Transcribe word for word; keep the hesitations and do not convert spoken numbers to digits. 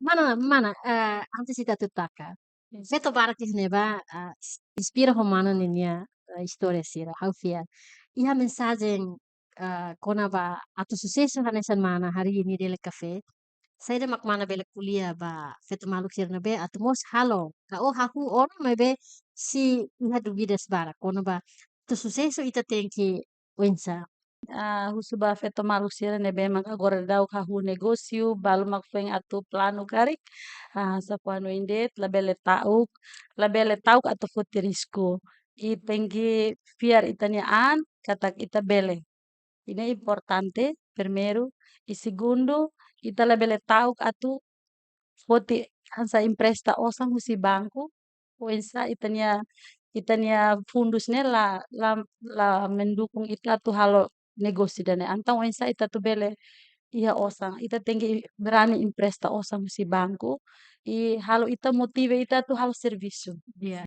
Mana, mana, eh, antes ita atu taka. Feto barak iha ne'ebá, ah, inspira ho mana ninia, eh, istória sira, ha'u fiar. Iha mensajen, ah, kona-ba atu susesu hanesan mana harii nia Deli Café. Saida mak mana bele ko'alia ba feto maluk sira ne'ebé atu mós halo, ka o hahú ona maibé sei iha dúvidas barak kona-ba atu susesu ita tenke oinsá. Ah, husu ba feto maluk sira ne'ebé mak agora daudaun hahú negósiu, balu mak foin atu planu karik. Ah, hanesan fó hanoin de'it, labele ta'uk, labele ta'uk atu foti risku. I tenke fiar ita-nia an, katak ita bele. Ida importante, primeiru. I segundu, ita labele ta'uk atu foti hanesan empresta osan husi banku, oinsá ita-nia, ita-nia fundus ne'e la, la, la mendukung ita atu halo negósiu ida-ne'e. Entaun oinsá ita atu bele iha osan, ita tenke berani empresta osan husi banku, i halo ita motiva ita atu halo servisu. Ya.